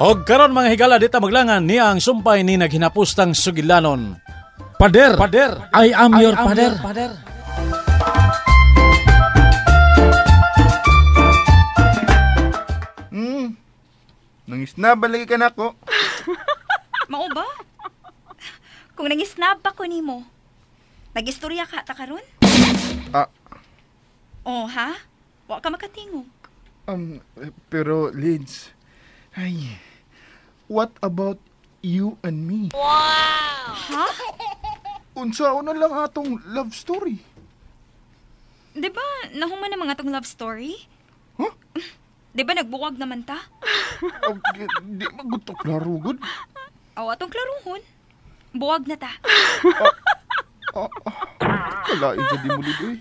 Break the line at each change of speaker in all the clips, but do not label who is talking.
Og karon mga higala, dita maglangan niya ang sumpay ni naghinapustang sugilanon. Pader, pader, I am your pader. Pader.
Nangisnab lagi ka nako.
Mao ba? Kung nangisnab pa ko nimo, nag-istorya ka ta karon?
Ah.
Oh, ha? Wa ka makatingog.
Pero Lids, ay, what about you and me?
Wow! Ha?
Unsa na lang atong love story?
Di ba nahuman na mga atong love story?
Huh?
Di ba nagbuwag naman ta?
Okay, di magutok klaro gud.
Aw, atong klaruhon. Buwag na ta.
Kalain sa di mo, Lid, eh.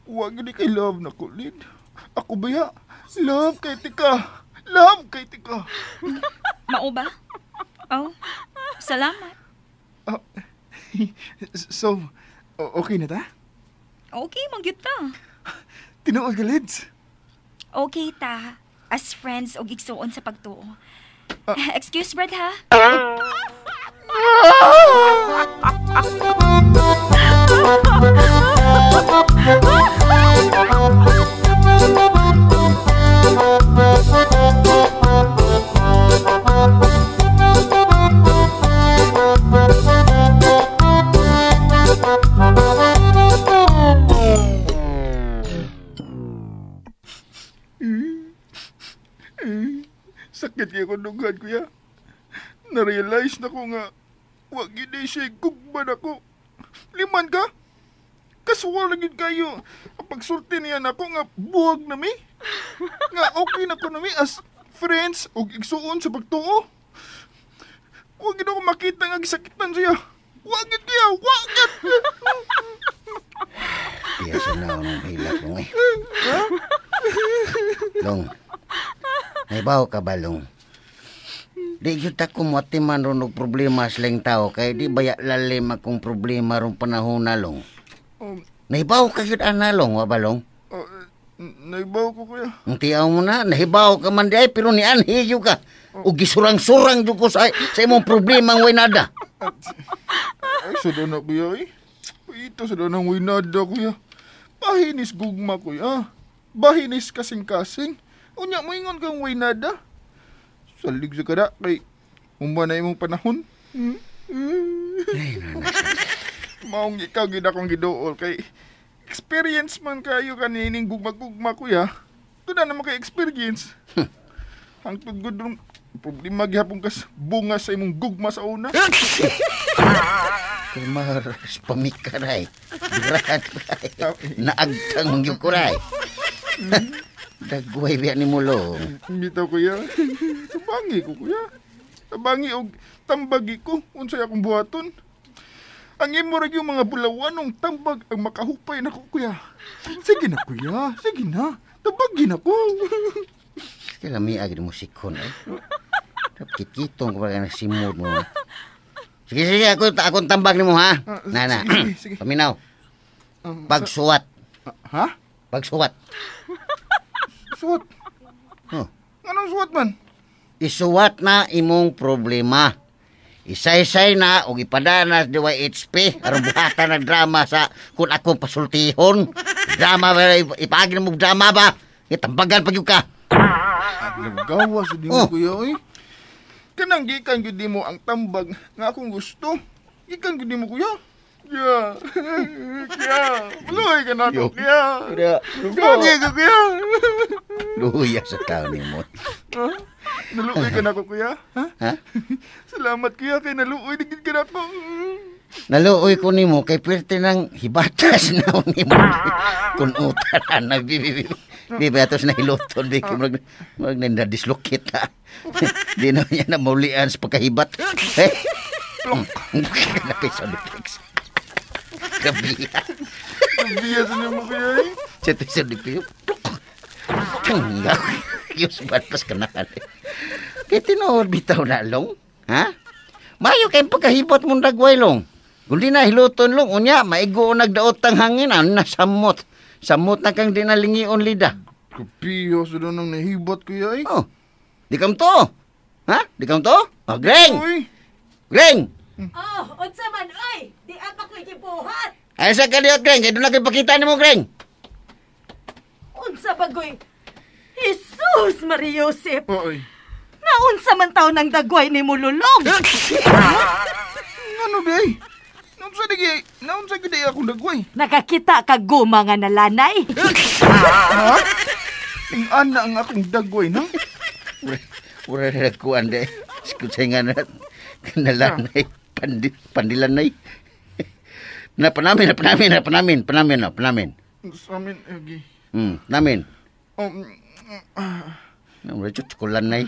Huwag yun kay love na ko, Lid. Ako ba ya? Love kay tika. Love kay tika.
Mao ba? Oh, salamat.
So, okay na ta?
Okay, magyud ta.
Tinuod ka, Lids.
Okay ta. As friends og igsuon sa pagtuo. Excuse, Brad, ha?
Sakit kayo kong dughan, kuya. Na-realize na ko nga, wag yun eh siya gugman ako. Liman ka? Kasuwal na yun kayo. Ang pagsulti niya na ako nga, buwag na mi. Nga okay na ko na mi as friends o igsuon sa pagtuo. Wag yun ako makita nga gisakitan siya. Wag yun kaya, wag yun!
Piyasa na ako ng hilak long eh. Long, naibaw ka ba, Long? Di yun ako matiman ron og problema sa lang tao kay di baya lalim akong problema ron panahon na, Long. Naibaw ka yun ana, Long, wa ba, Long?
Naibaw ko, kuya.
Ang tiyaw mo na, nahibaw ka man di ay, pero nianhiyo ka. O gisurang-surang dyan ko sa imong problema ang waynada.
Ay, sa doon na, kuya, eh. Ito sa doon ang waynada, kuya. Bahinis gugma, kuya. Bahinis kasing-kasing. Unya mo ingon kang waynada. Salig sa kada kay umba na imong panahon.
Ay,
Maong ikaw gid akong giduol kay experience man kayo kanining gugma-gugma, kuya. Doon na naman kay experience. Hangtod gud rong problema gihapon kas bunga sa imong gugma sa una.
Kay maras pamikaray. Birahan kay. Naagtang mong yukuray. Dagway biya ni mo, Long.
Bitaw, kuya. Tabangi ko, kuya. Tabangi og tambagi ko unsay akong buhaton. Ang imo ra yung mga bulawanong tambag ang makahupay nako, kuya. Sige na, kuya. Sige na. Tabagi na ko.
Kaya lami agad mo sikon, eh. Kititong ko pa na simod mo. Sige, sige. Akong tambag ni mo, ha? Na.
Sige, sige.
Paminaw. Pagsuwat.
Ha?
Pagsuwat.
Suwat?
Oh.
Anong suwat man?
Isuwat na imong problema. Isaysay na og ipadana sa DYHP aron buhatan ng drama sa kung akong pasultihon. Drama ba? Ipaagin mo drama ba? Itambagan pag yun ka.
Nagawa sa di mo, kuya, eh. Kanang gikan gyud nimo ang tambag nga akong gusto. Gikan gyud nimo, kuya. Kuya. Kuya. Maluhay ka na ako, kuya.
Kuya.
Luhay ka, kuya.
Luya sa tao ni mo.
Naluoy ka na ako, kuya. Ha?
Ha?
Salamat, kuya, kay naluoy na gid ka na ako.
Naluoy ko nimo kay pwerte ng hibatas na nimo. Kun utan na bibi. Di ba atos na hiluton di kay murag na dislocate ha. Di na niya na maulian sa pagkahibat. Eh. Napay sound effects. Grabe.
Grabe sa nimo, kuya.
Sa ito sound effects. Diyos balpas ka na. Kaya tinuod bitaw na, Long. Ha? Mayo kayong pagkahibot mong dagway, Long. Kung di na hiluton, Long, unya, maigo nagdaot ang hangin, ano na samot. Samot na kang dinalingion, Lida.
Kapiyo sa doon ang nahibat, kuya, eh.
Oh. Di ka to. Ha? Di ka to? Oh, Greng!
Uy.
Greng!
Oh, unsa man oy? Di apa ko'y gibuhat.
Ay sa kaliot, Greng. Kay doon na pakita nimo, Greng.
Unsa bagoy? Jesus, Maria Josep.
Oy.
Naunsa man taw ng dagway ni Mululong.
Ano day? Naunsa di naunsa gyud ay akong dagway.
Nakakita ka guma nga nalanay.
Ha? Ing-ana ang akong dagway na.
Ura na nagkuhan de. Sikutay nga na nalanay. Pandilanay. Na panamin.
Sa amin, agi.
Namin. Ura chukulanay.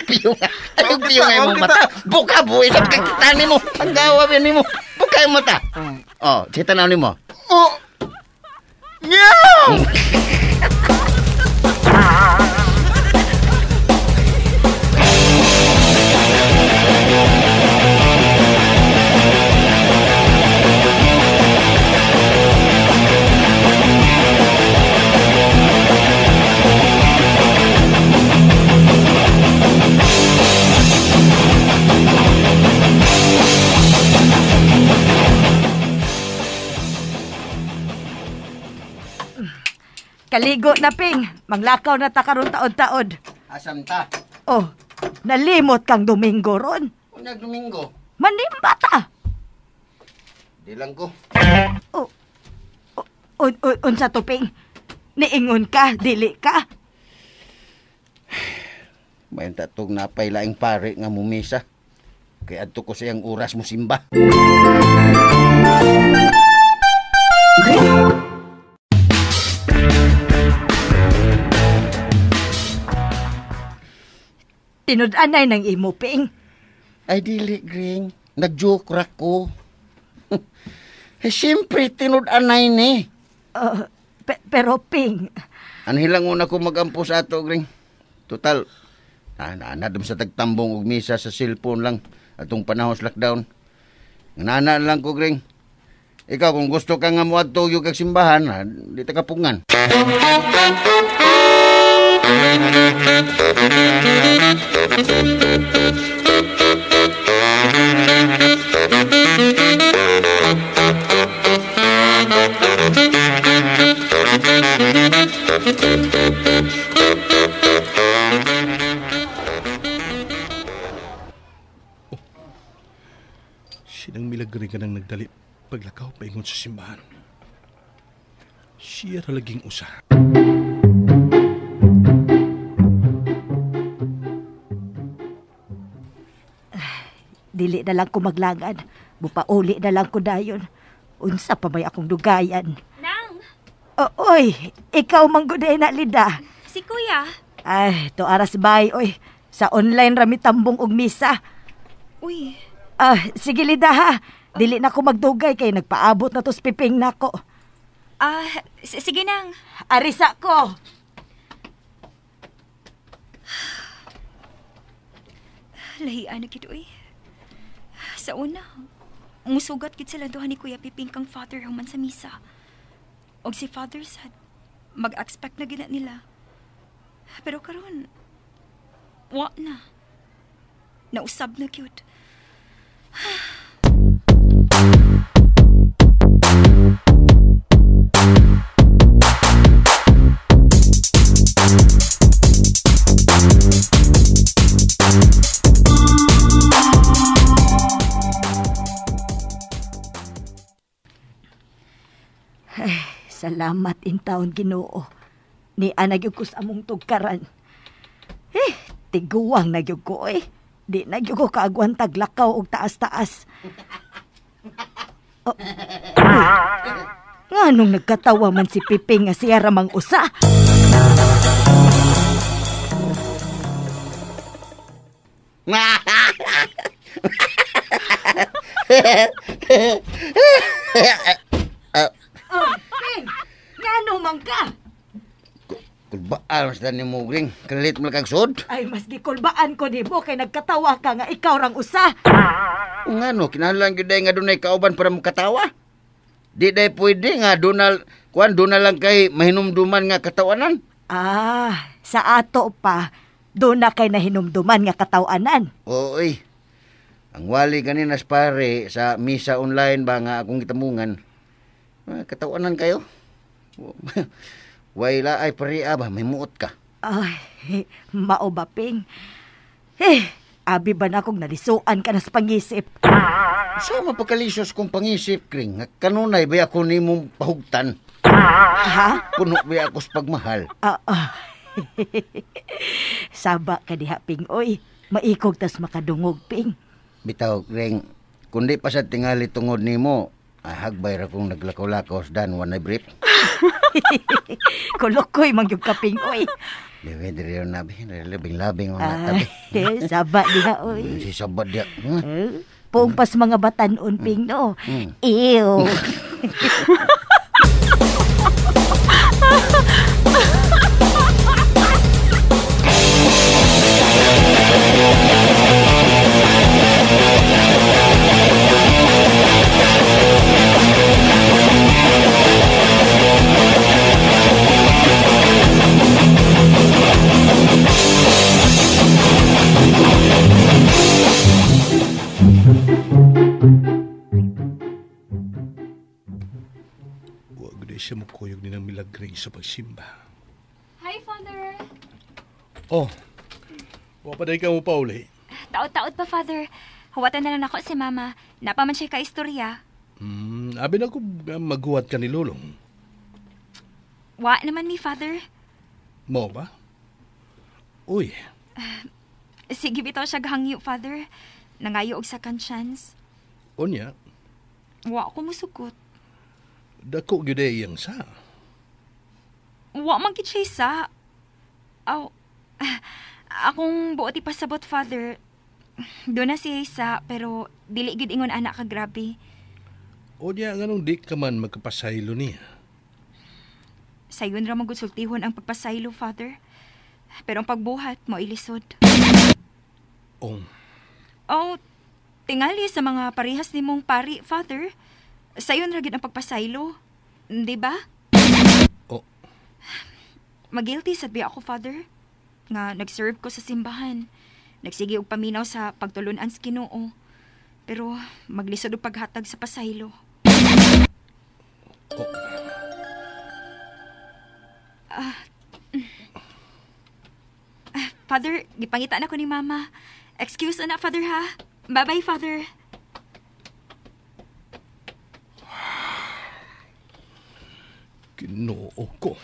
Piyo nga. Ay, piyo nga imong mata. Buka buhi sa pagkakita nimo. Ang gawa ba nimo? Buka imong mata. Oh, sita na nimo.
Oh. Meow!
Kaligo na, Ping. Manglakaw na ta karon taod-taod.
Asam ta?
Oh, nalimot kang Domingo ron.
Unyag Domingo?
Manimba ta.
Di lang ko.
Oh, unsa to, Ping? Niingon ka, dili ka.
May tatog napay laing pare nga mumisa. Kaya adto ko sa iyang oras mo simba.
Tinud-anay ng imo, Ping.
Ay, dili, Greng. Nag-joke ra ko. Eh, siyempre, tinud-anay ni.
Pero, Ping.
Anhilang una ko mag-ampo sa ato, Greng. Total, na sa tagtambong og misa sa cellphone lang atong panahon sa lockdown. Nana lang ko, Greng. Ikaw, kung gusto ka nga moadto yung kag simbahan, di ta kapungan.
Oh. Sinang milagri ka nang nagdali paglakaw paingon sa simbahan. Siya talaging usa.
Dili na lang ko maglangan. Bupauli na lang ko dayon. Unsa pa may akong dugayan.
Nang!
O, oy, ikaw mangguday na, Lida.
Si Kuya.
Ay, to aras bay, oy. Sa online rami tambong og misa.
Uy.
Ah, sige Lida ha. Dili na ko magdugay kay nagpaabot na to sa piping nako.
Ah, sige nang.
Arisa ko.
Lahian na gid oy. Sa una, musugat gid sila duha ni Kuya Piping kang Father human sa misa. Og si Father sad, mag-expect na gina nila. Pero karon, wa na. Nausab na gyud.
Ay, salamat in taon Ginoo. Ni anag ko sa among tugkaran. Eh, tiguang na gyud ko eh. Di na gyud ko kaagwantag lakaw og taas-taas. Oh, nganong nagkatawa man si Piping nga siya ramang usa? Oh, Ping! Ngano man ka?
Kulbaan mas ni mo, Gring. Kalit mo kag sud.
Ay, mas gikulbaan ko nimo kay nagkatawa ka nga ikaw rang usa.
Ngano, kinahanglan gyud nga dunay kauban para makatawa. Di day pwede nga dunal kuan dunal lang kay mahinumduman nga katawanan.
Ah, sa ato pa. Doon na kay nahinumduman nga katawanan.
Oy. Ang wali kanina sa pare sa misa online ba nga akong gitamungan. Katawanan kayo. Wala ay pare ba may muot ka.
Ay, mao ba, Ping? Eh, abi ba na akong nalisuan ka na sa pangisip?
Sa mapakalisos kong pangisip, Kring, kanunay ba ako nimong pahugtan?
Ha?
Puno ba ako sa pagmahal?
Saba ka diha, Ping, oy. Maikog tas makadungog, Ping.
Bitaw, Kring, kundi pa sa tingali tungod nimo, hagbay ra kong naglakaw-lakaw sa dan, wanay brief.
Kulukoy mangyug ka, Ping, oy.
Bebe, diri na, labing-labing mga tabi.
Saba diha, oy.
Si sabad diha.
Puong pas mga batanon, Ping, no? Ew.
Huwag na siya mukuyog ni ng milagring sa pagsimba.
Hi, Father.
Oh, wa pa day ka mo pa uli.
Taot-taot pa, Father. Huwatan na lang ako si Mama. Napaman siya ka-istorya.
Abi na ko maghuwat ka ni Lulong.
Wa naman mi, Father.
Mo ba? Uy.
Sige bitaw siya gahangyo, Father. Nangayo og second chance.
Unya?
Wa ko musukot.
Dako gyud iyang sa.
Wa man gid siya sa. Aw, akong buot ipasabot, Father. Doon na siya isa, pero dili gid ingon anak ka grabe.
Unya nganong di ka man magkapasaylo niya?
Sayon ra man gud sultihon ang pagpasaylo, Father. Pero ang pagbuhat mo ilisod.
Oh.
Oh, tingali sa mga parehas nimong pari, Father. Sayon ra gid ang pagpasaylo. Di ba?
Oh.
Magilty sad biya ako, Father. Nga nag-serve ko sa simbahan. Nagsige og paminaw sa pagtulun-an sa Ginoo. Pero maglisod og paghatag sa pasaylo.
Oh.
Father, gipangita na ko ni Mama. Excuse na, Father, ha? Bye-bye, Father.
Ginoo ko.